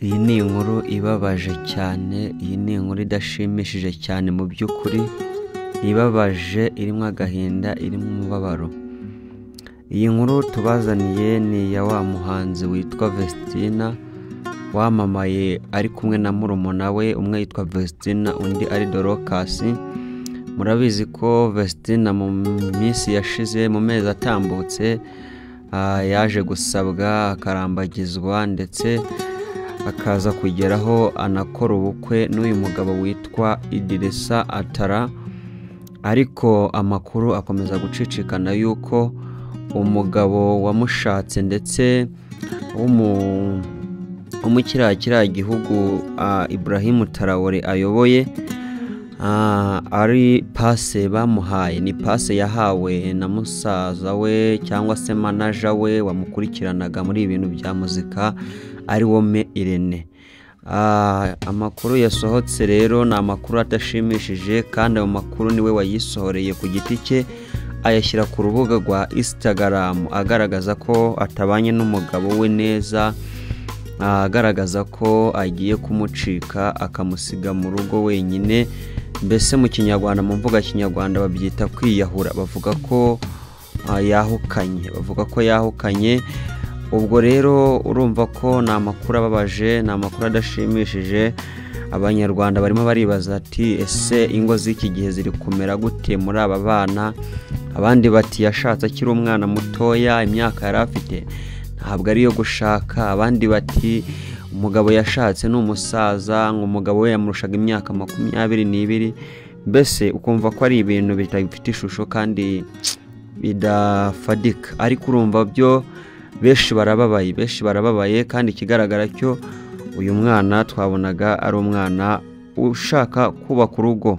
Iyi ni inkuru ibabaje cyane, iyi ni inkuru idashimishije cyane mu by'ukuri, ibabaje, irimo agahinda, irimo umubabaro. Iyi nkuru tubazaniye ni iya wa muhanzi witwa Vestine, wamamaye ari kumwe na murumuna we, umwe yitwa Vestine undi ari Dorcas. Murabizi ko Vestine mu minsi yashize, mu mezi atambutse, yaje gusabwa akarambagizwa ndetse akaza kugeraho anakora ubukwe n'uyu mugabo witwa Idrissa Atara, ariko amakuru akomeza gucicikana yuko umugabo wamushatse ndetse wo mu kiriya gihugu Ibrahim Traore ayoboye, ari pase bamuhaye, ni pase yahawe na musaza we cyangwa se manager we wamukurikiranaga muri ibintu bya muzika, ari wo Me Irene. Amakuru yasohotse rero ni amakuru adashimishije, kandi ayo makuru niwe wayisohoreye ku giti cye, ayashyira ku rubuga rwa Instagram agaragaza ko atabanye n'umugabo we neza, agaragaza ko agiye kumucika akamusiga mu rugo wenyine. Mbese mu kinyarwanda, mu mvuga kinyarwanda babyita kwiyahura, bavuga ko yahukanye, bavuga ko yahukanye. Ubwo rero urumva ko ni amakuru ababaje, ni amakuru adashimishije. Abanyarwanda barimo baribaza ati ese ingo z'iki gihe ziri kumera gute muri aba bana? Abandi bati yashatse akiri umwana mutoya, imyaka yari afite ntabwo ari iyo gushaka. Abandi bati umugabo yashatse ni umusaza, ngo umugabo we yamurushaga imyaka 22. Mbese ukumva ko ari ibintu bidafite ishusho kandi bidafadika, ariko urumva byo benshi barababaye, benshi barababaye. Kandi ikigaragara cyo uyu mwana twabonaga ari umwana ushaka kubaka urugo.